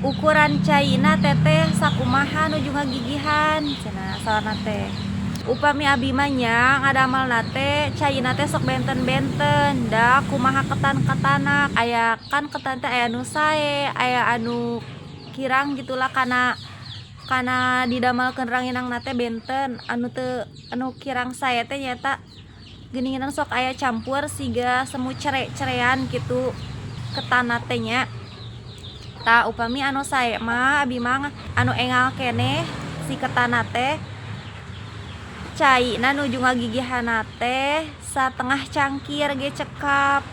Ukuran caina teteh sakumaha nuju ngagigihan cenah saurna teh. Upami abi mah nya ngadamelna teh caina teh sok benten-benten, da kumaha ketan-ketanna. Aya kan ketan teh aya nu sae, aya anu kirang gitulah, kana kana didamelkeun ranginangna teh benten. Anu teu, anu kirang sae teh nyaeta geuningan sok aya campur siga semu cere-cerean gitu ketanna teh nya. Tah, upami anu sae mah abi mah anu engal keneh si ketanna teh, caina nuju ngagigihanna teh satengah cangkir ge cekap,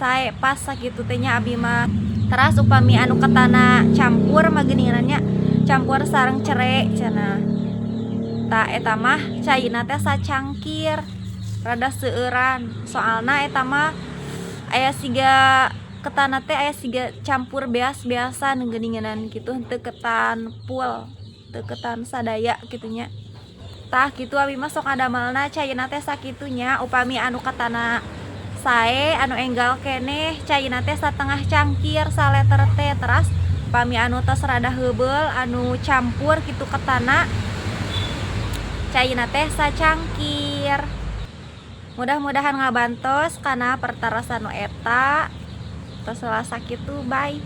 sae pas sakitu teh nya abi mah. Teras upami anu ketanna campur mah geuningan nya, campur sareng cere cenah. Tah, eta mah caina teh sacangkir, rada seueuran, soalna eta mah aya siga ketanna teh aya siga campur beas-beasan geuninganan kitu, henteu ketan full, teu ketan sadaya kitu nya. Tah, kitu abi mah sok ngadamelna caina teh sakitu nya. Upami anu ketanna sae, anu enggal keneh, caina teh satengah cangkir, saleter teh. Teras upami anu tos rada heubeul, anu campur kitu ketanna, caina teh sacangkir. Mudah-mudahan ngabantos kana pertarosan nu eta. Tos sakitu, bye.